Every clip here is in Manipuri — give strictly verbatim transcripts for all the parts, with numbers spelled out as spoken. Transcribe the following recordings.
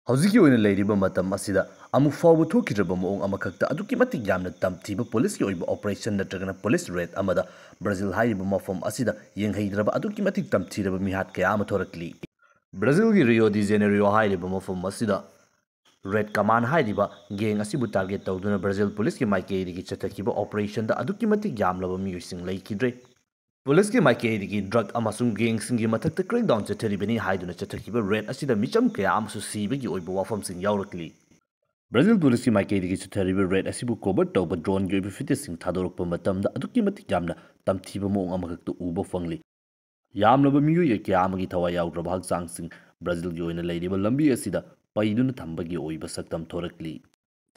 ꯍꯧꯖꯤꯛꯀꯤ ꯑꯣꯏꯅ ꯂꯩꯔꯤꯕ ꯃꯇꯝ ꯑꯁꯤꯗ ꯑꯃꯨꯛ ꯐꯥꯎꯕ ꯊꯣꯛꯈꯤꯗ꯭ꯔꯕ ꯃꯑꯣꯡ ꯑꯃꯈꯛꯇ ꯑꯗꯨꯛꯀꯤ ꯃꯇꯤꯛ ꯌꯥꯝꯅ ꯇꯝꯊꯤꯕ ꯄꯨꯂꯤꯁꯀꯤ ꯑꯣꯏꯕ operation ꯅꯠꯇ꯭ꯔꯒꯅ police raid ꯑꯃꯗ ꯕ꯭ꯔꯥꯖꯤꯜ ꯍꯥꯏꯔꯤꯕ ꯃꯐꯝ ꯑꯁꯤꯗ ꯌꯦꯡꯍꯩꯗ꯭ꯔꯕ ꯑꯗꯨꯛꯀꯤ ꯃꯇꯤꯛ ꯇꯝꯊꯤꯔꯕ ꯃꯤꯍꯥꯠ ꯀꯌꯥ ꯑꯃ ꯊꯣꯔꯛꯂꯤ꯫ ꯕ꯭ꯔꯥꯖꯤꯜꯒꯤ ꯔꯤꯌꯣ ꯗꯤ ꯖꯦꯅꯦꯔꯤꯌꯣ ꯍꯥꯏꯔꯤꯕ ꯃꯐꯝ ꯑꯁꯤꯗ ꯔꯦꯗ ꯀꯃꯥꯟ ꯍꯥꯏꯔꯤꯕ gang ꯑꯁꯤꯕꯨ target ꯇꯧꯗꯨꯅ ꯕ꯭ꯔꯥꯖꯤꯜ ꯄꯨꯂꯤꯁꯀꯤ ꯃꯥꯏꯀꯩꯗꯒꯤ ꯆꯠꯊꯈꯤꯕ operationꯗ ꯑꯗꯨꯛꯀꯤ ꯃꯇꯤꯛ ꯌꯥꯝꯂꯕ ꯃꯤꯑꯣꯏꯁꯤꯡ ꯂꯩꯈꯤꯗ꯭ꯔꯦ꯫ ꯄꯨꯂꯤꯁꯀꯤ ꯃꯥꯏꯀꯩꯗꯒꯤ drug ꯑꯃꯁꯨꯡ gangꯁꯤꯡꯒꯤ ꯃꯊꯛꯇ crackdown ꯆꯠꯊꯔꯤꯕꯅꯤ ꯍꯥꯏꯗꯨꯅ ꯆꯠꯊꯈꯤꯕ raid ꯑꯁꯤꯗ ꯃꯤꯆꯝ ꯀꯌꯥ ꯑꯃꯁꯨ ꯁꯤꯕꯒꯤ ꯑꯣꯏꯕ ꯋꯥꯐꯝꯁꯤꯡ ꯌꯥꯎꯔꯛꯂꯤ꯫ ꯕ꯭ꯔꯥꯖꯤꯜ ꯄꯨꯂꯤꯁꯀꯤ ꯃꯥꯏꯀꯩꯗꯒꯤ ꯆꯠꯊꯔꯤꯕ raid ꯑꯁꯤꯕꯨ cover ꯇꯧꯕ droneꯒꯤ ꯑꯣꯏꯕ footageꯁꯤꯡ ꯊꯥꯗꯣꯔꯛꯄ ꯃꯇꯝꯗ ꯑꯗꯨꯛꯀꯤ ꯃꯇꯤꯛ ꯌꯥꯝꯅ ꯇꯝꯊꯤꯕ ꯃꯑꯣꯡ ꯑꯃꯈꯛꯇ ꯎꯕ ꯐꯪꯂꯤ꯫ ꯌꯥꯝꯂꯕ ꯃꯤꯑꯣꯏ ꯀꯌꯥ ꯑꯃꯒꯤ ꯊꯋꯥꯏ ꯌꯥꯎꯗ꯭ꯔꯕ ꯍꯛꯆꯥꯡꯁꯤꯡ ꯕ꯭ꯔꯥꯖꯤꯜꯒꯤ ꯑꯣꯏꯅ ꯂꯩꯔꯤꯕ ꯂꯝꯕꯤ ꯑꯁꯤꯗ ꯄꯩꯗꯨꯅ ꯊꯝꯕꯒꯤ ꯑꯣꯏꯕ ꯁꯛꯇꯝ ꯊꯣꯔꯛꯂꯤ꯫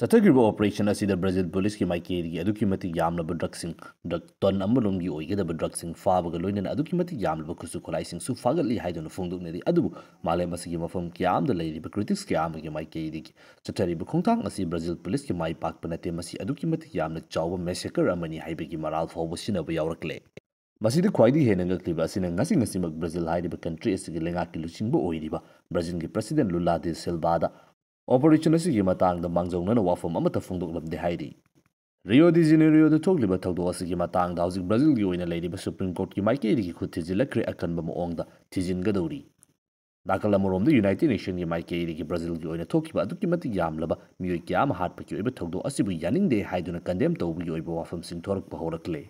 ꯆꯠꯊꯈ꯭ꯔꯤꯕ operation ꯑꯁꯤꯗ ꯕ꯭ꯔꯥꯖꯤꯜ ꯄꯨꯂꯤꯁꯀꯤ ꯃꯥꯏꯀꯩꯗꯒꯤ ꯑꯗꯨꯛꯀꯤ ꯃꯇꯤꯛ ꯌꯥꯝꯂꯕ drugꯁꯤꯡ, drug ton ꯑꯃꯔꯣꯝꯒꯤ ꯑꯣꯏꯒꯗꯕ drugꯁꯤꯡ ꯐꯥꯕꯒ ꯂꯣꯏꯅꯅ ꯑꯗꯨꯛꯀꯤ ꯃꯇꯤꯛ ꯌꯥꯝꯂꯕ ꯈꯨꯠꯁꯨ ꯈꯨꯠꯂꯥꯏꯁꯤꯡꯁꯨ ꯐꯥꯒꯠꯂꯤ ꯍꯥꯏꯗꯨꯅ ꯐꯣꯡꯗꯣꯛꯅꯔꯤ꯫ ꯑꯗꯨꯕꯨ ꯃꯥꯂꯦꯝ ꯑꯁꯤꯒꯤ ꯃꯐꯝ ꯀꯌꯥ ꯑꯃꯗ ꯂꯩꯔꯤꯕ critics ꯀꯌꯥ ꯑꯃꯒꯤ ꯃꯥꯏꯀꯩꯗꯒꯤ ꯆꯠꯊꯔꯤꯕ ꯈꯣꯡꯊꯥꯡ ꯑꯁꯤ ꯕ꯭ꯔꯥꯖꯤꯜ ꯄꯨꯂꯤꯁꯀꯤ ꯃꯥꯏ ꯄꯥꯛꯄ ꯅꯠꯇꯦ, ꯃꯁꯤ ꯑꯗꯨꯛꯀꯤ ꯃꯇꯤꯛ ꯌꯥꯝꯅ ꯆꯥꯎꯕ massacre ꯑꯃꯅꯤ ꯍꯥꯏꯕꯒꯤ ꯃꯔꯥꯜ ꯐꯥꯎꯕ ꯁꯤꯖꯤꯟꯅꯕ ꯌꯥꯎꯔꯛꯂꯦ꯫ ꯃꯁꯤꯗ ꯈ꯭ꯋꯥꯏꯗꯒꯤ ꯍꯦꯟꯅ ꯉꯛꯂꯤꯕ ꯑꯁꯤꯅ ꯉꯁꯤ ꯉꯁꯤꯃꯛ ꯕ꯭ꯔꯥꯖꯤꯜ ꯍꯥꯏꯔꯤꯕ country ꯑꯁꯤꯒꯤ ꯂꯩꯉꯥꯛꯀꯤ ꯂꯨꯆꯤꯡꯕ ꯑꯣꯏꯔꯤꯕ ꯕ꯭ꯔꯥꯖꯤꯜꯒꯤ president Lula da Silvada operation ꯑꯁꯤꯒꯤ ꯃꯇꯥꯡꯗ ꯃꯥꯡꯖꯧꯅꯅ ꯋꯥꯐꯝ ꯑꯃꯠꯇ ꯐꯣꯡꯗꯣꯛꯂꯝꯗꯦ ꯍꯥꯏꯔꯤ꯫ ꯔꯤꯌꯣ ꯗꯤ ꯖꯦꯅꯦꯔꯤꯌꯣꯗ ꯊꯣꯛꯂꯤꯕ ꯊꯧꯗꯣꯛ ꯑꯁꯤꯒꯤ ꯃꯇꯥꯡꯗ ꯍꯧꯖꯤꯛ ꯕ꯭ꯔꯥꯖꯤꯜꯒꯤ ꯑꯣꯏꯅ ꯂꯩꯔꯤꯕ Supreme Courtꯀꯤ ꯃꯥꯏꯀꯩꯗꯒꯤ ꯈꯨꯠ ꯊꯤꯖꯤꯜꯂꯛꯈ꯭ꯔꯦ, ꯑꯀꯟꯕ ꯃꯑꯣꯡꯗ ꯊꯤꯖꯤꯟꯒꯗꯧꯔꯤ꯫ ꯅꯥꯀꯜ ꯑꯃꯔꯣꯝꯗ United Nationꯒꯤ ꯃꯥꯏꯀꯩꯗꯒꯤ ꯕ꯭ꯔꯥꯖꯤꯜꯒꯤ ꯑꯣꯏꯅ ꯊꯣꯛꯈꯤꯕ ꯑꯗꯨꯛꯀꯤ ꯃꯇꯤꯛ ꯌꯥꯝꯂꯕ ꯃꯤꯑꯣꯏ ꯀꯌꯥ ꯑꯃ ꯍꯥꯠꯄꯒꯤ ꯑꯣꯏꯕ ꯊꯧꯗꯣꯛ ꯑꯁꯤꯕꯨ ꯌꯥꯅꯤꯡꯗꯦ ꯍꯥꯏꯗꯨꯅ condemn ꯇꯧꯕꯒꯤ ꯑꯣꯏꯕ ꯋꯥꯐꯝꯁꯤꯡ ꯊꯣꯔꯛꯄ ꯍꯧꯔꯛꯂꯦ꯫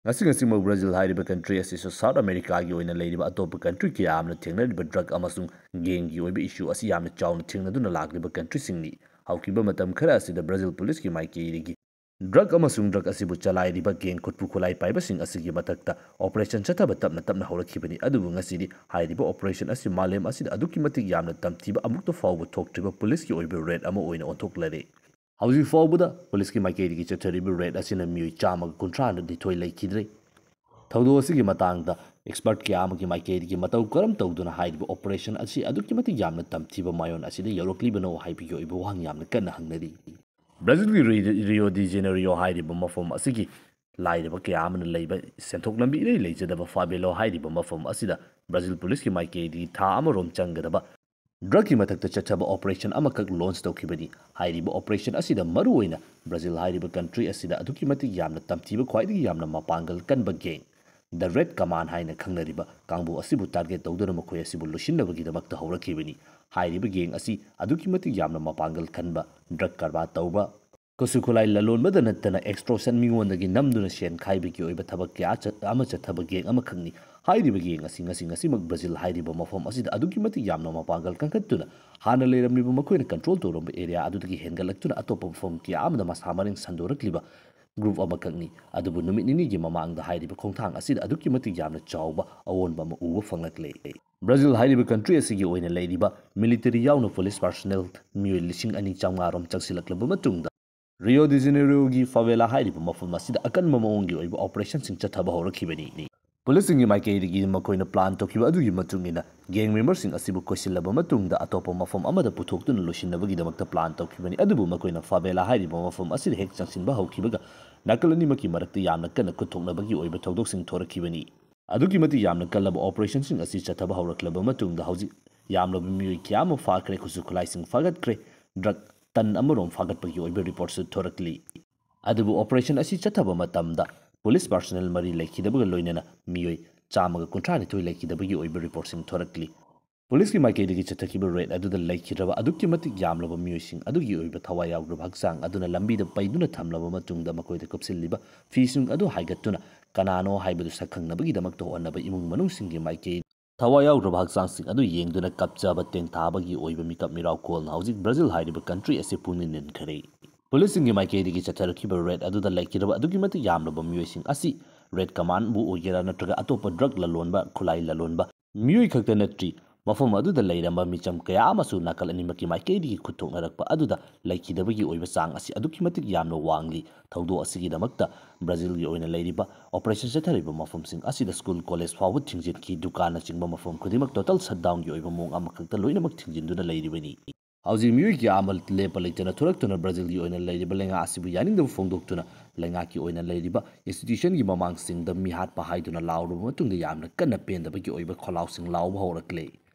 ꯉꯁꯤ ꯉꯁꯤꯃꯛ ꯕ꯭ꯔꯥꯖꯤꯜ ꯍꯥꯏꯔꯤꯕ country ꯑꯁꯤꯁꯨ South Americaꯒꯤ ꯑꯣꯏꯅ ꯂꯩꯔꯤꯕ ꯑꯇꯣꯞꯄ country ꯀꯌꯥ ꯑꯃꯅ ꯊꯦꯡꯅꯔꯤꯕ drug ꯑꯃꯁꯨꯡ gangꯒꯤ ꯑꯣꯏꯕ issue ꯑꯁꯤ ꯌꯥꯝꯅ ꯆꯥꯎꯅ ꯊꯦꯡꯅꯗꯨꯅ ꯂꯥꯛꯂꯤꯕ countryꯁꯤꯡꯅꯤ꯫ ꯍꯧꯈꯤꯕ ꯃꯇꯝ ꯈꯔ ꯑꯁꯤꯗ ꯕ꯭ꯔꯥꯖꯤꯜ ꯄꯨꯂꯤꯁꯀꯤ ꯃꯥꯏꯀꯩꯗꯒꯤ drug ꯑꯃꯁꯨꯡ drug ꯑꯁꯤꯕꯨ ꯆꯂꯥꯏꯔꯤꯕ gang ꯈꯨꯠꯄꯨ ꯈꯨꯠꯂꯥꯏ ꯄꯥꯏꯕꯁꯤꯡ ꯑꯁꯤꯒꯤ ꯃꯊꯛꯇ operation ꯆꯠꯊꯕ ꯇꯞꯅ ꯇꯞꯅ ꯍꯧꯔꯛꯈꯤꯕꯅꯤ꯫ ꯑꯗꯨꯕꯨ ꯉꯁꯤꯗꯤ ꯍꯥꯏꯔꯤꯕ operation ꯑꯁꯤ ꯃꯥꯂꯦꯝ ꯑꯁꯤꯗ ꯑꯗꯨꯛꯀꯤ ꯃꯇꯤꯛ ꯌꯥꯝꯅ ꯇꯝꯊꯤꯕ ꯑꯃꯨꯛꯇ ꯐꯥꯎꯕ ꯊꯣꯛꯇ꯭ꯔꯤꯕ ꯄꯨꯂꯤꯁꯀꯤ ꯑꯣꯏꯕ raid ꯑꯃ ꯑꯣꯏꯅ ꯑꯣꯟꯊꯣꯛꯂꯔꯦ꯫ ꯍꯧꯖꯤꯛ ꯐꯥꯎꯕꯗ ꯄꯨꯂꯤꯁꯀꯤ ꯃꯥꯏꯀꯩꯗꯒꯤ ꯆꯠꯊꯔꯤꯕ raid ꯑꯁꯤꯅ ꯃꯤꯑꯣꯏ ꯆꯥꯝꯃꯒ ꯀꯨꯟꯊ꯭ꯔꯥ ꯅꯤꯊꯣꯏ ꯂꯩꯈꯤꯗ꯭ꯔꯦ꯫ ꯊꯧꯗꯣꯛ ꯑꯁꯤꯒꯤ ꯃꯇꯥꯡꯗ expert ꯀꯌꯥ ꯑꯃꯒꯤ ꯃꯥꯏꯀꯩꯗꯒꯤ ꯃꯇꯧ ꯀꯔꯝ ꯇꯧꯗꯨꯅ ꯍꯥꯏꯔꯤꯕ operation ꯑꯁꯤ ꯑꯗꯨꯛꯀꯤ ꯃꯇꯤꯛ ꯌꯥꯝꯅ ꯇꯝꯊꯤꯕ ꯃꯥꯏꯑꯣꯟ ꯑꯁꯤꯗ ꯌꯧꯔꯛꯂꯤꯕꯅꯣ ꯍꯥꯏꯕꯒꯤ ꯑꯣꯏꯕ ꯋꯥꯍꯪ ꯌꯥꯝꯅ ꯀꯟꯅ ꯍꯪꯅꯔꯤ꯫ ꯕ꯭ꯔꯥꯖꯤꯜꯒꯤ ꯔꯤ-, ꯔꯤꯌꯣ ꯗꯤ ꯖꯦꯅꯦꯔꯤꯌꯣ ꯍꯥꯏꯔꯤꯕ ꯃꯐꯝ ꯑꯁꯤꯒꯤ ꯂꯥꯏꯔꯕ ꯀꯌꯥ ꯑꯃꯅ ꯂꯩꯕ, ꯁꯦꯟꯊꯣꯛ ꯂꯝꯕꯤ ꯏꯔꯩ ꯂꯩꯖꯗꯕ ꯐꯥꯕꯦꯂꯣ ꯍꯥꯏꯔꯤꯕ ꯃꯐꯝ ꯑꯁꯤꯗ ꯕ꯭ꯔꯥꯖꯤꯜ ꯄꯨꯂꯤꯁꯀꯤ ꯃꯥꯏꯀꯩꯗꯒꯤ ꯊꯥ ꯑꯃꯔꯣꯝ ꯆꯪꯒꯗꯕ ꯗ꯭ꯔꯒꯀꯤ ꯃꯊꯛꯇ ꯆꯠꯊꯕ ꯑꯣꯄꯔꯦꯁꯟ ꯑꯃꯈꯛ ꯂꯣꯟꯆ ꯇꯧꯈꯤꯕꯅꯤ꯫ ꯍꯥꯏꯔꯤꯕ ꯑꯣꯄꯔꯦꯁꯟ ꯑꯁꯤꯗ ꯃꯔꯨꯑꯣꯏꯅ ꯕ꯭ꯔꯥꯖꯤꯜ ꯍꯥꯏꯔꯤꯕ ꯀꯟꯇ꯭ꯔꯤ ꯑꯁꯤꯗ ꯑꯗꯨꯛꯀꯤ ꯃꯇꯤꯛ ꯌꯥꯝꯅ ꯇꯝꯊꯤꯕ, ꯈ꯭ꯋꯥꯏꯗꯒꯤ ꯌꯥꯝꯅ ꯃꯄꯥꯡꯒꯜ ꯀꯟꯕ ꯒꯦꯡ ꯗ ꯔꯦꯗ ꯀꯃꯥꯟ ꯍꯥꯏꯅ ꯈꯪꯅꯔꯤꯕ ꯀꯥꯡꯕꯨ ꯑꯁꯤꯕꯨ ꯇꯥꯔꯒꯦꯠ ꯇꯧꯗꯨꯅ ꯃꯈꯣꯏ ꯑꯁꯤꯕꯨ ꯂꯣꯏꯁꯤꯟꯅꯕꯒꯤꯗꯃꯛꯇ ꯍꯧꯔꯛꯈꯤꯕꯅꯤ꯫ ꯍꯥꯏꯔꯤꯕ ꯒꯦꯡ ꯑꯁꯤ ꯑꯗꯨꯛꯀꯤ ꯃꯇꯤꯛ ꯌꯥꯝꯅ ꯃꯄꯥꯡꯒꯜ ꯀꯟꯕ, ꯗ꯭ꯔꯒ ꯀꯔꯕꯥꯔ ꯇꯧꯕ, ꯈꯨꯠꯁꯨ ꯈꯨꯠꯂꯥꯏ ꯂꯂꯣꯟꯕꯗ ꯅꯠꯇꯅ ꯑꯦꯛꯁꯇ꯭ꯔꯣꯁꯟ, ꯃꯤꯉꯣꯟꯗꯒꯤ ꯅꯝꯗꯨꯅ ꯁꯦꯟ ꯈꯥꯏꯕꯒꯤ ꯑꯣꯏꯕ ꯊꯕꯛ ꯀꯌꯥ ꯆꯠ-, ꯑꯃ ꯆꯠꯊꯕ ꯒꯦꯡ ꯑꯃꯈꯛꯅꯤ꯫ ꯍꯥꯏꯔꯤꯕ ꯒꯦꯡ ꯑꯁꯤ ꯉꯁꯤ ꯉꯁꯤꯃꯛ ꯕ꯭ꯔꯥꯖꯤꯜ ꯍꯥꯏꯔꯤꯕ ꯃꯐꯝ ꯑꯁꯤꯗ ꯑꯗꯨꯛꯀꯤ ꯃꯇꯤꯛ ꯌꯥꯝꯅ ꯃꯄꯥꯡꯒꯜ ꯀꯟꯈꯠꯇꯨꯅ ꯍꯥꯟꯅ ꯂꯩꯔꯝꯂꯤꯕ ꯃꯈꯣꯏꯅ ꯀꯟꯇ꯭ꯔꯣꯜ ꯇꯧꯔꯝꯕ ꯑꯦꯔꯤꯌꯥ ꯑꯗꯨꯗꯒꯤ ꯍꯦꯟꯒꯠꯂꯛꯇꯨꯅ ꯑꯇꯣꯞꯄ ꯃꯐꯝ ꯀꯌꯥ ꯑꯃꯗ ꯃꯁꯥ ꯃꯔꯦꯡ ꯁꯟꯗꯣꯔꯛꯂꯤꯕ ꯒ꯭ꯔꯨꯞ ꯑꯃꯈꯛꯅꯤ꯫ ꯑꯗꯨꯕꯨ ꯅꯨꯃꯤꯠ ꯅꯤꯅꯤꯒꯤ ꯃꯃꯥꯡꯗ ꯍꯥꯏꯔꯤꯕ ꯈꯣꯡꯊꯥꯡ ꯑꯁꯤꯗ ꯑꯗꯨꯛꯀꯤ ꯃꯇꯤꯛ ꯌꯥꯝꯅ ꯆꯥꯎꯕ ꯑꯑꯣꯟꯕ ꯑꯃ ꯎꯕ ꯐꯪꯂꯛꯂꯦ꯫ ꯕ꯭ꯔꯥꯖꯤꯜ ꯍꯥꯏꯔꯤꯕ ꯀꯟꯇ꯭ꯔꯤ ꯑꯁꯤꯒꯤ ꯑꯣꯏꯅ ꯂꯩꯔꯤꯕ ꯃꯤꯂꯤꯇꯔꯤ ꯌꯥꯎꯅ ꯄꯨꯂꯤꯁ ꯄꯥꯔꯁꯣꯅꯦꯜ ꯃꯤꯑꯣꯏ ꯂꯤꯁꯤꯡ ꯑꯅꯤ ꯆꯥꯝꯃꯉꯥ ꯔꯣꯝ ꯆꯪꯁꯤꯜꯂꯛꯂꯕ ꯃꯇꯨꯡꯗ, ꯔꯤꯑꯣ ꯗꯤ ꯖꯦꯅꯦꯔꯤꯑꯣꯒꯤ ꯐꯥꯚꯦꯂꯥ ꯍꯥꯏꯔꯤꯕ ꯃꯐꯝ ꯑꯁꯤꯗ ꯑꯀꯟꯕ ꯃꯑꯣꯡꯒꯤ ꯑꯣꯏꯕ ꯑꯣꯄꯔꯦꯁꯟꯁꯤꯡ ꯆꯠꯊꯕ ꯍꯧꯔꯛꯈꯤꯕꯅꯤ꯫ ꯄꯨꯂꯤꯁꯁꯤꯡꯒꯤ ꯃꯥꯏꯀꯩꯗꯒꯤ ꯃꯈꯣꯏꯅ ꯄ꯭ꯂꯥꯟ ꯇꯧꯈꯤꯕ ꯑꯗꯨꯒꯤ ꯃꯇꯨꯡ ꯏꯟꯅ, ꯒꯦꯡ ꯃꯦꯝꯕꯔꯁꯤꯡ ꯑꯁꯤꯕꯨ ꯀꯣꯏꯁꯤꯜꯂꯕ ꯃꯇꯨꯡꯗ ꯑꯇꯣꯞꯄ ꯃꯐꯝ ꯑꯃꯗ ꯄꯨꯊꯣꯛꯇꯨꯅ ꯂꯣꯏꯁꯤꯟꯅꯕꯒꯤꯗꯃꯛꯇ ꯄ꯭ꯂꯥꯟ ꯇꯧꯈꯤꯕꯅꯤ꯫ ꯑꯗꯨꯕꯨ ꯃꯈꯣꯏꯅ ꯐꯥꯚꯦꯂꯥ ꯍꯥꯏꯔꯤꯕ ꯃꯐꯝ ꯑꯁꯤꯗ ꯍꯦꯛ ꯆꯪꯁꯤꯟꯕ ꯍꯧꯈꯤꯕꯒ ꯅꯥꯀꯜ ꯑꯅꯤꯃꯛꯀꯤ ꯃꯔꯛꯇ ꯌꯥꯝꯅ ꯀꯟꯅ ꯈꯨꯠꯊꯣꯛꯅꯕꯒꯤ ꯑꯣꯏꯕ ꯊꯧꯗꯣꯛꯁꯤꯡ ꯊꯣꯔꯛꯈꯤꯕꯅꯤ꯫ ꯑꯗꯨꯛꯀꯤ ꯃꯇꯤꯛ ꯌꯥꯝꯅ ꯀꯜꯂꯕ ꯑꯣꯄꯔꯦꯁꯟꯁꯤꯡ ꯑꯁꯤ ꯆꯠꯊꯕ ꯍꯧꯔꯛꯂꯕ ꯃꯇꯨꯡꯗ ꯍꯧꯖꯤꯛ ꯌꯥꯝꯂꯕ ꯃꯤꯑꯣꯏ ꯀꯌꯥ ꯑꯃ ꯐꯥꯈ꯭ꯔꯦ, ꯈꯨꯠꯁꯨ ꯈꯨꯠꯂꯥꯏꯁꯤꯡ ꯐꯥꯒꯠꯈ꯭ꯔꯦ, ꯗ꯭ꯔꯒ ꯇꯟ ꯑꯃꯔꯣꯝ ꯐꯥꯒꯠꯄꯒꯤ ꯑꯣꯏꯕ ꯔꯤꯄꯣꯔꯠꯁꯨ ꯊꯣꯔꯛꯂꯤ꯫ ꯑꯗꯨꯕꯨ ꯑꯣꯄꯔꯦꯁꯟ ꯑꯁꯤ ꯆꯠꯊꯕ ꯃꯇꯝꯗ ꯄꯨꯂꯤꯁ ꯄꯥꯔꯁꯣꯅꯦꯜ ꯃꯔꯤ ꯂꯩꯈꯤꯗꯕꯒ ꯂꯣꯏꯅꯅ ꯃꯤꯑꯣꯏ ꯆꯥꯝꯃꯒ ꯀꯨꯟꯊ꯭ꯔꯥ ꯅꯤꯊꯣꯏ ꯂꯩꯈꯤꯗꯕꯒꯤ ꯑꯣꯏꯕ ꯔꯤꯄꯣꯔꯠꯁꯤꯡ ꯊꯣꯔꯛꯂꯤ꯫ ꯄꯨꯂꯤꯁꯀꯤ ꯃꯥꯏꯀꯩꯗꯒꯤ ꯆꯠꯊꯈꯤꯕ ꯔꯦꯗ ꯑꯗꯨꯗ ꯂꯩꯈꯤꯗ꯭ꯔꯕ ꯑꯗꯨꯛꯀꯤ ꯃꯇꯤꯛ ꯌꯥꯝꯂꯕ ꯃꯤꯑꯣꯏꯁꯤꯡ ꯑꯗꯨꯒꯤ ꯑꯣꯏꯕ ꯊꯋꯥꯏ ꯌꯥꯎꯗ꯭ꯔꯕ ꯍꯛꯆꯥꯡ ꯑꯗꯨꯅ ꯂꯝꯕꯤꯗ ꯄꯩꯗꯨꯅ ꯊꯝꯂꯕ ꯃꯇꯨꯡꯗ ꯃꯈꯣꯏꯗ ꯀꯨꯞꯁꯤꯜꯂꯤꯕ ꯐꯤꯁꯤꯡ ꯑꯗꯨ ꯍꯥꯏꯒꯠꯇꯨꯅ ꯀꯅꯥꯅꯣ ꯍꯥꯏꯕꯗꯨ ꯁꯛꯈꯪꯅꯕꯒꯤꯗꯃꯛꯇ ꯍꯣꯠꯅꯕ ꯏꯃꯨꯡ ꯃꯅꯨꯡꯁꯤꯡꯒꯤ ꯃꯥꯏꯀꯩ ꯊꯋꯥꯏ ꯌꯥꯎꯗ꯭ꯔꯕ ꯍꯛꯆꯥꯡꯁꯤꯡ ꯑꯗꯨ ꯌꯦꯡꯗꯨꯅ ꯀꯞꯆꯕ ꯇꯦꯡꯊꯥꯕꯒꯤ ꯑꯣꯏꯕ ꯃꯤꯀꯞ ꯃꯤꯔꯥꯎ ꯀꯣꯜꯅ ꯍꯧꯖꯤꯛ ꯕ꯭ꯔꯥꯖꯤꯜ ꯍꯥꯏꯔꯤꯕ ꯀꯟꯇ꯭ꯔꯤ ꯑꯁꯤ ꯄꯨꯡꯅꯤꯟ ꯅꯤꯟꯈꯔꯦ꯫ ꯄꯨꯂꯤꯁꯁꯤꯡꯒꯤ ꯃꯥꯏꯀꯩꯗꯒꯤ ꯆꯠꯊꯔꯛꯈꯤꯕ ꯔꯦꯗ ꯑꯗꯨꯗ ꯂꯩꯈꯤꯗ꯭ꯔꯕ ꯑꯗꯨꯛꯀꯤ ꯃꯇꯤꯛ ꯌꯥꯝꯂꯕ ꯃꯤꯑꯣꯏꯁꯤꯡ ꯑꯁꯤ ꯔꯦꯗ ꯀꯃꯥꯟꯕꯨ ꯑꯣꯏꯒꯦꯔꯥ ꯅꯠꯇ꯭ꯔꯒ ꯑꯇꯣꯞꯄ ꯗ꯭ꯔꯒ ꯂꯂꯣꯟꯕ, ꯈꯨꯠꯂꯥꯏ ꯂꯂꯣꯟꯕ ꯃꯤꯑꯣꯏ ꯈꯛꯇ ꯅꯠꯇ꯭ꯔꯤ, ꯃꯐꯝ ꯑꯗꯨꯗ ꯂꯩꯔꯝꯕ ꯃꯤꯆꯝ ꯀꯌꯥ ꯑꯃꯁꯨ ꯅꯥꯀꯜ ꯑꯅꯤꯃꯛꯀꯤ ꯃꯥꯏꯀꯩꯗꯒꯤ ꯈꯨꯠ ꯊꯣꯛꯅꯔꯛꯄ ꯑꯗꯨꯗ ꯂꯩꯈꯤꯗꯕꯒꯤ ꯑꯣꯏꯕ ꯆꯥꯡ ꯑꯁꯤ ꯑꯗꯨꯛꯀꯤ ꯃꯇꯤꯛ ꯌꯥꯝꯅ ꯋꯥꯡꯂꯤ꯫ ꯊꯧꯗꯣꯛ ꯑꯁꯤꯒꯤꯗꯃꯛꯇ ꯕ꯭ꯔꯥꯖꯤꯜꯒꯤ ꯑꯣꯏꯅ ꯂꯩꯔꯤꯕ ꯑꯣꯄꯔꯦꯁꯟ ꯆꯠꯊꯔꯤꯕ ꯃꯐꯝꯁꯤꯡ ꯑꯁꯤꯗ ꯁ꯭ꯀꯨꯜ, ꯀꯣꯂꯦꯖ ꯐꯥꯎꯕ ꯊꯤꯡꯖꯤꯟꯈꯤ꯫ ꯗꯨꯀꯥꯟꯅꯆꯤꯡꯕ ꯃꯐꯝ ꯈꯨꯗꯤꯡꯃꯛ ꯇꯣꯇꯦꯜ ꯁꯠꯗꯥꯎꯟꯒꯤ ꯑꯣꯏꯕ ꯃꯑꯣꯡ ꯑꯃꯈꯛꯇ ꯂꯣꯏꯅꯃꯛ ꯊꯤꯡꯖꯤꯟꯗꯨꯅ ꯂꯩꯔꯤꯕꯅꯤ꯫ ꯍꯧꯖꯤꯛ ꯃꯤꯑꯣꯏ ꯀꯌꯥ ꯑꯃ ꯂꯦꯞꯄ ꯂꯩꯇꯅ ꯊꯣꯔꯛꯇꯨꯅ ꯕ꯭ꯔꯥꯖꯤꯜꯒꯤ ꯑꯣꯏꯅ ꯂꯩꯔꯤꯕ ꯂꯩꯉꯥꯛ ꯑꯁꯤꯕꯨ ꯌꯥꯅꯤꯡꯗꯕ ꯐꯣꯡꯗꯣꯛꯇꯨꯅ ꯂꯩꯉꯥꯛꯀꯤ ꯑꯣꯏꯅ ꯂꯩꯔꯤꯕ ꯏꯟꯁꯇꯤꯇ꯭ꯌꯨꯁꯟꯒꯤ ꯃꯃꯥꯡꯁꯤꯡꯗ ꯃꯤꯍꯥꯠꯄ ꯍꯥꯏꯗꯨꯅ ꯂꯥꯎꯔꯕ ꯃꯇꯨꯡꯗ ꯌꯥꯝꯅ ꯀꯟꯅ ꯄꯦꯟꯗꯕꯒꯤ ꯑꯣꯏꯕ ꯈꯣꯜꯂꯥꯎꯁꯤꯡ ꯂꯥꯎꯕ ꯍꯧꯔꯛꯂꯦ꯫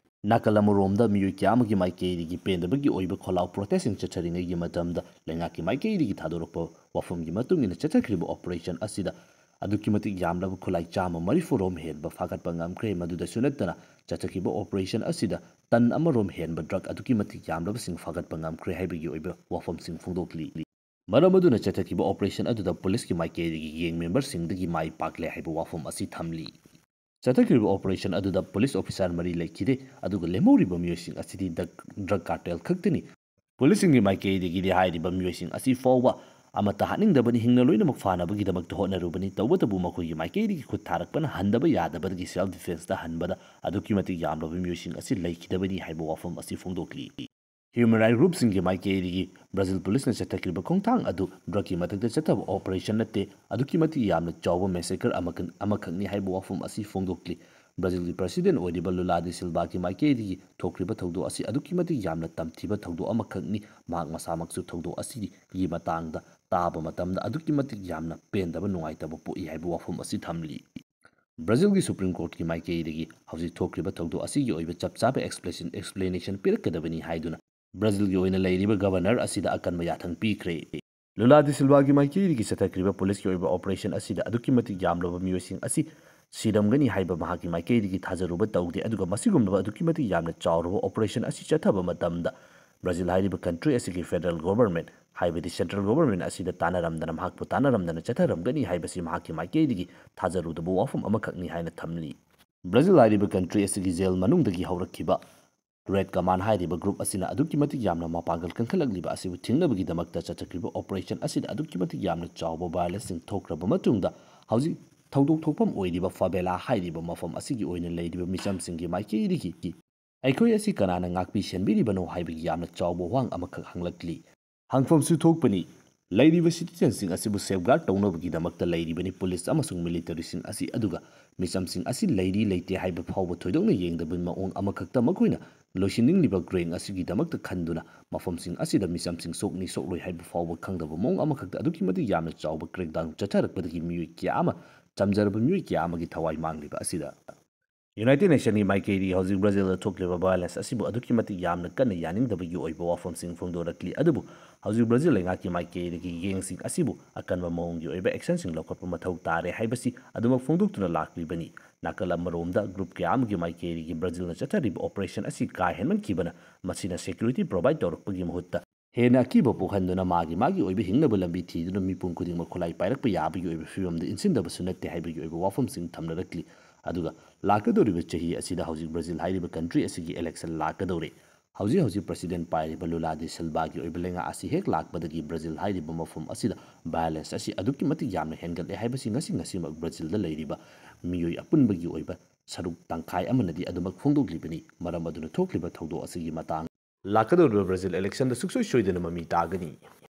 ꯅꯥꯀꯜ ꯑꯃꯔꯣꯝꯗ ꯃꯤꯑꯣꯏ ꯀꯌꯥ ꯑꯃꯒꯤ ꯃꯥꯏꯀꯩꯗꯒꯤ ꯄꯦꯟꯗꯕꯒꯤ ꯑꯣꯏꯕ ꯈꯣꯜꯂꯥꯎ protestꯁꯤꯡ ꯆꯠꯊꯔꯤꯉꯩꯒꯤ ꯃꯇꯝꯗ ꯂꯩꯉꯥꯛꯀꯤ ꯃꯥꯏꯀꯩꯗꯒꯤ ꯊꯥꯗꯣꯔꯛꯄ ꯋꯥꯐꯝꯒꯤ ꯃꯇꯨꯡ ꯏꯟꯅ ꯆꯠꯊꯈ꯭ꯔꯤꯕ operation ꯑꯁꯤꯗ ꯑꯗꯨꯛꯀꯤ ꯃꯇꯤꯛ ꯌꯥꯝꯂꯕ ꯈꯨꯠꯂꯥꯏ ꯆꯥꯝꯃ ꯃꯔꯤꯐꯨ ꯔꯣꯝ ꯍꯦꯟꯕ ꯐꯥꯒꯠꯄ ꯉꯝꯈ꯭ꯔꯦ꯫ ꯃꯗꯨꯗꯁꯨ ꯅꯠꯇꯅ ꯆꯠꯊꯈꯤꯕ operation ꯑꯁꯤꯗ ꯇꯟ ꯑꯃ ꯔꯣꯝ ꯍꯦꯟꯕ drug ꯑꯗꯨꯛꯀꯤ ꯃꯇꯤꯛ ꯌꯥꯝꯂꯕꯁꯤꯡ ꯐꯥꯒꯠꯄ ꯉꯝꯈ꯭ꯔꯦ ꯍꯥꯏꯕꯒꯤ ꯑꯣꯏꯕ ꯋꯥꯐꯝꯁꯤꯡ ꯐꯣꯡꯗꯣꯛꯂꯤ꯫ ꯃꯔꯝ ꯑꯗꯨꯅ ꯆꯠꯊꯈꯤꯕ operation ꯑꯗꯨꯗ policeꯀꯤ ꯃꯥꯏꯀꯩꯗꯒꯤ gang memberꯁꯤꯡꯗꯒꯤ ꯃꯥꯏ ꯄꯥꯛꯂꯦ ꯍꯥꯏꯕ ꯋꯥꯐꯝ ꯑꯁꯤ ꯊꯝꯂꯤ꯫ ꯆꯠꯊꯈ꯭ꯔꯤꯕ operation ꯑꯗꯨꯗ police officer ꯃꯔꯤ ꯂꯩꯈꯤꯗꯦ, ꯑꯗꯨꯒ ꯂꯦꯝꯍꯧꯔꯤꯕ ꯃꯤꯑꯣꯏꯁꯤꯡ ꯑꯁꯤꯗꯤ drug cartel ꯈꯛꯇꯅꯤ꯫ Policeꯁꯤꯡꯒꯤ ꯃꯥꯏꯀꯩꯗꯒꯤꯗꯤ ꯍꯥꯏꯔꯤꯕ ꯃꯤꯑꯣꯏꯁꯤꯡ ꯑꯁꯤ ꯐꯥꯎꯕ ꯑꯃꯠꯇ ꯍꯥꯠꯅꯤꯡꯗꯕꯅꯤ, ꯍꯤꯡꯅ ꯂꯣꯏꯅꯃꯛ ꯐꯥꯅꯕꯒꯤꯗꯃꯛꯇ ꯍꯣꯠꯅꯔꯨꯕꯅꯤ꯫ ꯇꯧꯕꯇꯕꯨ ꯃꯈꯣꯏꯒꯤ ꯃꯥꯏꯀꯩꯗꯒꯤ ꯈꯨꯠ ꯊꯥꯔꯛꯄꯅ ꯍꯟꯗꯕ ꯌꯥꯗꯕꯗꯒꯤ self defenceꯇ ꯍꯟꯕꯗ ꯑꯗꯨꯛꯀꯤ ꯃꯇꯤꯛ ꯌꯥꯝꯂꯕ ꯃꯤꯑꯣꯏꯁꯤꯡ ꯑꯁꯤ ꯂꯩꯈꯤꯗꯕꯅꯤ ꯍꯥꯏꯕ ꯋꯥꯐꯝ ꯑꯁꯤ ꯐꯣꯡꯗꯣꯛꯂꯤ꯫ Human rights groupꯁꯤꯡꯒꯤ ꯃꯥꯏꯀꯩꯗꯒꯤ Brazil policeꯅ ꯆꯠꯊꯈ꯭ꯔꯤꯕ ꯈꯣꯡꯊꯥꯡ ꯑꯗꯨ drugꯀꯤ ꯃꯊꯛꯇ ꯆꯠꯊꯕ operation ꯅꯠꯇꯦ, ꯑꯗꯨꯛꯀꯤ ꯃꯇꯤꯛ ꯌꯥꯝꯅ ꯆꯥꯎꯕ massacre ꯑꯃꯈꯛ-, ꯑꯃꯈꯛꯅꯤ ꯍꯥꯏꯕ ꯋꯥꯐꯝ ꯑꯁꯤ ꯐꯣꯡꯗꯣꯛꯂꯤ꯫ Brazilꯒꯤ president ꯑꯣꯏꯔꯤꯕ Lula da Silvaꯒꯤ ꯃꯥꯏꯀꯩꯗꯒꯤ ꯊꯣꯛꯈ꯭ꯔꯤꯕ ꯊꯧꯗꯣꯛ ꯑꯁꯤ ꯑꯗꯨꯛꯀꯤ ꯃꯇꯤꯛ ꯌꯥꯝꯅ ꯇꯝꯊꯤꯕ ꯊꯧꯗꯣꯛ ꯑꯃꯈꯛꯅꯤ꯫ ꯃꯍꯥꯛ ꯃꯁꯥꯃꯛꯁꯨ ꯊꯧꯗꯣꯛ ꯑꯁꯤꯒꯤ ꯃꯇꯥꯡꯗ ꯇꯥꯕ ꯃꯇꯝꯗ ꯑꯗꯨꯛꯀꯤ ꯃꯇꯤꯛ ꯌꯥꯝꯅ ꯄꯦꯟꯗꯕ, ꯅꯨꯡꯉꯥꯏꯇꯕ ꯄꯣꯛꯏ ꯍꯥꯏꯕ ꯋꯥꯐꯝ ꯑꯁꯤ ꯊꯝꯂꯤ꯫ Brazilꯒꯤ Supreme Courtꯀꯤ ꯃꯥꯏꯀꯩꯗꯒꯤ ꯍꯧꯖꯤꯛ ꯊꯣꯛꯈ꯭ꯔꯤꯕ ꯊꯧꯗꯣꯛ ꯑꯁꯤꯒꯤ ꯑꯣꯏꯕ ꯆꯞ ꯆꯥꯕ explanation, explanation ꯄꯤꯔꯛꯀꯗꯕꯅꯤ ꯍꯥꯏꯗꯨꯅ Brazilꯒꯤ ꯑꯣꯏꯅ ꯂꯩꯔꯤꯕ governor ꯑꯁꯤꯗ ꯑꯀꯟꯕ ꯌꯥꯊꯪ ꯄꯤꯈ꯭ꯔꯦ꯫ Lula da Silvaꯒꯤ ꯃꯥꯏꯀꯩꯗꯒꯤ ꯆꯠꯊꯈ꯭ꯔꯤꯕ policeꯀꯤ ꯑꯣꯏꯕ operation ꯑꯁꯤꯗ ꯑꯗꯨꯛꯀꯤ ꯃꯇꯤꯛ ꯌꯥꯝꯂꯕ ꯃꯤꯑꯣꯏꯁꯤꯡ ꯑꯁꯤ ꯁꯤꯔꯝꯒꯅꯤ ꯍꯥꯏꯕ ꯃꯍꯥꯛꯀꯤ ꯃꯥꯏꯀꯩꯗꯒꯤ ꯊꯥꯖꯔꯨꯕ ꯇꯧꯗꯦ, ꯑꯗꯨꯒ ꯃꯁꯤꯒꯨꯝꯂꯕ ꯑꯗꯨꯛꯀꯤ ꯃꯇꯤꯛ ꯌꯥꯝꯅ ꯆꯥꯎꯔꯕ operation ꯑꯁꯤ ꯆꯠꯊꯕ ꯃꯇꯝꯗ Brazil ꯍꯥꯏꯔꯤꯕ country ꯑꯁꯤꯒꯤ federal government, ꯍꯥꯏꯕꯗꯤ central government ꯑꯁꯤꯗ ꯇꯥꯟꯅꯔꯝꯗꯅ, ꯃꯍꯥꯛꯄꯨ ꯇꯥꯟꯅꯔꯝꯗꯅ ꯆꯠꯊꯔꯝꯒꯅꯤ ꯍꯥꯏꯕꯁꯤ ꯃꯍꯥꯛꯀꯤ ꯃꯥꯏꯀꯩꯗꯒꯤ ꯊꯥꯖꯔꯨꯗꯕ ꯋꯥꯐꯝ ꯑꯃꯈꯛꯅꯤ ꯍꯥꯏꯅ ꯊꯝꯂꯤ꯫ Brazil ꯍꯥꯏꯔꯤꯕ country ꯑꯁꯤꯒꯤ jail ꯃꯅꯨꯡꯗꯒꯤ ꯍꯧꯔꯛꯈꯤꯕ Red Command ꯍꯥꯏꯔꯤꯕ group ꯑꯁꯤꯅ ꯑꯗꯨꯛꯀꯤ ꯃꯇꯤꯛ ꯌꯥꯝꯅ ꯃꯄꯥꯡꯒꯜ ꯀꯟꯈꯠꯂꯛꯂꯤꯕ ꯑꯁꯤꯕꯨ ꯊꯤꯡꯅꯕꯒꯤꯗꯃꯛꯇ ꯆꯠꯊꯈ꯭ꯔꯤꯕ operation ꯑꯁꯤꯗ ꯑꯗꯨꯛꯀꯤ ꯃꯇꯤꯛ ꯌꯥꯝꯅ ꯆꯥꯎꯕ violenceꯁꯤꯡ ꯊꯣꯛꯈ꯭ꯔꯕ ꯃꯇꯨꯡꯗ, ꯍꯧꯖꯤꯛ ꯊꯧꯗꯣꯛ ꯊꯣꯛꯐꯝ ꯑꯣꯏꯔꯤꯕ favela ꯍꯥꯏꯔꯤꯕ ꯃꯐꯝ ꯑꯁꯤꯒꯤ ꯑꯣꯏꯅ ꯂꯩꯔꯤꯕ ꯃꯤꯆꯝꯁꯤꯡꯒꯤ ꯃꯥꯏꯀꯩꯗꯒꯤ "ꯑꯩꯈꯣꯏ ꯑꯁꯤ ꯀꯅꯥꯅ ꯉꯥꯛꯄꯤ ꯁꯦꯟꯕꯤꯔꯤꯕꯅꯣ?" ꯍꯥꯏꯕꯒꯤ ꯌꯥꯝꯅ ꯆꯥꯎꯕ ꯋꯥꯍꯪ ꯑꯃꯈꯛ ꯍꯪꯂꯛꯂꯤ꯫ ꯍꯪꯐꯝꯁꯨ ꯊꯣꯛꯄꯅꯤ, ꯂꯩꯔꯤꯕ citizenꯁꯤꯡ ꯑꯁꯤꯕꯨ safeguard ꯇꯧꯅꯕꯒꯤꯗꯃꯛꯇ ꯂꯩꯔꯤꯕꯅꯤ police ꯑꯃꯁꯨꯡ militaryꯁꯤꯡ ꯑꯁꯤ, ꯑꯗꯨꯒ ꯃꯤꯆꯝꯁꯤꯡ ꯑꯁꯤ ꯂꯩꯔꯤ ꯂꯩꯇꯦ ꯍꯥꯏꯕ ꯐꯥꯎꯕ ꯊꯣꯏꯗꯣꯛꯅ ꯌꯦꯡꯗꯕ ꯃꯑꯣꯡ ꯑꯃꯈꯛꯇ ꯃꯈꯣꯏꯅ ꯂꯣꯏꯁꯤꯟꯅꯤꯡꯂꯤꯕ gang ꯑꯁꯤꯒꯤꯗꯃꯛꯇ ꯈꯟꯗꯨꯅ ꯃꯐꯝꯁꯤꯡ ꯑꯁꯤꯗ ꯃꯤꯆꯝꯁꯤꯡ ꯁꯣꯛꯅꯤ ꯁꯣꯛꯂꯣꯏ ꯍꯥꯏꯕ ꯐꯥꯎꯕ ꯈꯪꯗꯕ ꯃꯑꯣꯡ ꯑꯃꯈꯛꯇ ꯑꯗꯨꯛꯀꯤ ꯃꯇꯤꯛ ꯌꯥꯝꯅ ꯆꯥꯎꯕ crackdown ꯆꯠꯊꯔꯛꯄꯗꯒꯤ ꯃꯤꯑꯣꯏ ꯀꯌꯥ ꯑꯃ, ꯆꯝꯖꯔꯕ ꯃꯤꯑꯣꯏ ꯀꯌꯥ ꯑꯃꯒꯤ ꯊꯋꯥꯏ ꯃꯥꯡꯂꯤꯕ ꯑꯁꯤꯗ United Nationꯒꯤ ꯃꯥꯏꯀꯩꯗꯒꯤ ꯍꯧꯖꯤꯛ ꯕ꯭ꯔꯥꯖꯤꯜꯗ ꯊꯣꯛꯂꯤꯕ violence ꯑꯁꯤꯕꯨ ꯑꯗꯨꯛꯀꯤ ꯃꯇꯤꯛ ꯌꯥꯝꯅ ꯀꯟꯅ ꯌꯥꯅꯤꯡꯗꯕꯒꯤ ꯑꯣꯏꯕ ꯋꯥꯐꯝꯁꯤꯡ ꯐꯣꯡꯗꯣꯔꯛꯂꯤ꯫ ꯑꯗꯨꯕꯨ ꯍꯧꯖꯤꯛ ꯕ꯭ꯔꯥꯖꯤꯜ ꯂꯩꯉꯥꯛꯀꯤ ꯃꯥꯏꯀꯩꯗꯒꯤ ꯒꯦꯡꯁꯤꯡ ꯑꯁꯤꯕꯨ ꯑꯀꯟꯕ ꯃꯑꯣꯡꯒꯤ ꯑꯣꯏꯕ actionꯁꯤꯡ ꯂꯧꯈꯠꯄ ꯃꯊꯧ ꯇꯥꯔꯦ ꯍꯥꯏꯕꯁꯤ ꯑꯗꯨꯃꯛ ꯐꯣꯡꯗꯣꯛꯇꯨꯅ ꯂꯥꯛꯂꯤꯕꯅꯤ꯫ ꯅꯥꯀꯜ ꯑꯃꯔꯣꯝꯗ group ꯀꯌꯥ ꯑꯃꯒꯤ ꯃꯥꯏꯀꯩꯗꯒꯤ ꯕ꯭ꯔꯥꯖꯤꯜꯅ ꯆꯠꯊꯔꯤꯕ operation ꯑꯁꯤ ꯀꯥ ꯍꯦꯟꯃꯟꯈꯤꯕꯅ ꯃꯁꯤꯅ security provide ꯇꯧꯔꯛꯄꯒꯤ ꯃꯍꯨꯠꯇ ꯍꯦꯟꯅ ꯑꯀꯤꯕ ꯄꯣꯛꯍꯟꯗꯨꯅ ꯃꯥꯒꯤ ꯃꯥꯒꯤ ꯑꯣꯏꯕ ꯍꯤꯡꯅꯕ ꯂꯝꯕꯤ ꯊꯤꯗꯨꯅ ꯃꯤꯄꯨꯝ ꯈꯨꯗꯤꯡꯃꯛ ꯈꯨꯠꯂꯥꯏ ꯄꯥꯏꯔꯛꯄ ꯌꯥꯕꯒꯤ ꯑꯣꯏꯕ ꯐꯤꯕꯝꯗ ꯏꯟꯁꯤꯟꯗꯕꯁꯨ ꯅꯠꯇꯦ ꯍꯥꯏꯕꯒꯤ ꯑꯣꯏꯕ ꯋꯥꯐꯝꯁꯤꯡ ꯊꯝꯅꯔꯛꯂꯤ꯫ ꯑꯗꯨꯒ ꯂꯥꯛꯀꯗꯧꯔꯤꯕ ꯆꯍꯤ ꯑꯁꯤꯗ ꯍꯧꯖꯤꯛ ꯕ꯭ꯔꯥꯖꯤꯜ ꯍꯥꯏꯔꯤꯕ country ꯑꯁꯤꯒꯤ election ꯂꯥꯛꯀꯗꯧꯔꯦ꯫ ꯍꯧꯖꯤꯛ ꯍꯧꯖꯤꯛ president ꯄꯥꯏꯔꯤꯕ ꯂꯨꯂꯥ ꯗꯤ ꯁꯤꯜꯚꯥꯒꯤ ꯑꯣꯏꯕ ꯂꯩꯉꯥꯛ ꯑꯁꯤ ꯍꯦꯛ ꯂꯥꯛꯄꯗꯒꯤ ꯕ꯭ꯔꯥꯖꯤꯜ ꯍꯥꯏꯔꯤꯕ ꯃꯐꯝ ꯑꯁꯤꯗ violence ꯑꯁꯤ ꯑꯗꯨꯛꯀꯤ ꯃꯇꯤꯛ ꯌꯥꯝꯅ ꯍꯦꯟꯒꯠꯂꯦ ꯍꯥꯏꯕꯁꯤ ꯉꯁꯤ ꯉꯁꯤꯃꯛ ꯕ꯭ꯔꯥꯖꯤꯜꯗ ꯂꯩꯔꯤꯕ ꯃꯤꯑꯣꯏ ꯑꯄꯨꯟꯕꯒꯤ ꯑꯣꯏꯕ ꯁꯔꯨꯛ ꯇꯪꯈꯥꯏ ꯑꯃꯅꯗꯤ ꯑꯗꯨꯃꯛ ꯐꯣꯡꯗꯣꯛꯂꯤꯕꯅꯤ꯫ ꯃꯔꯝ ꯑꯗꯨꯅ ꯊꯣꯛꯂꯤꯕ ꯊꯧꯗꯣꯛ ꯑꯁꯤꯒꯤ ꯃꯇꯥꯡ ꯂꯥꯛꯀꯗꯧꯔꯤꯕ ꯕ꯭ꯔꯥꯖꯤꯜ electionꯗ ꯁꯨꯡꯁꯣꯏ ꯁꯣꯏꯗꯅ ꯃꯃꯤ ꯇꯥꯒꯅꯤ꯫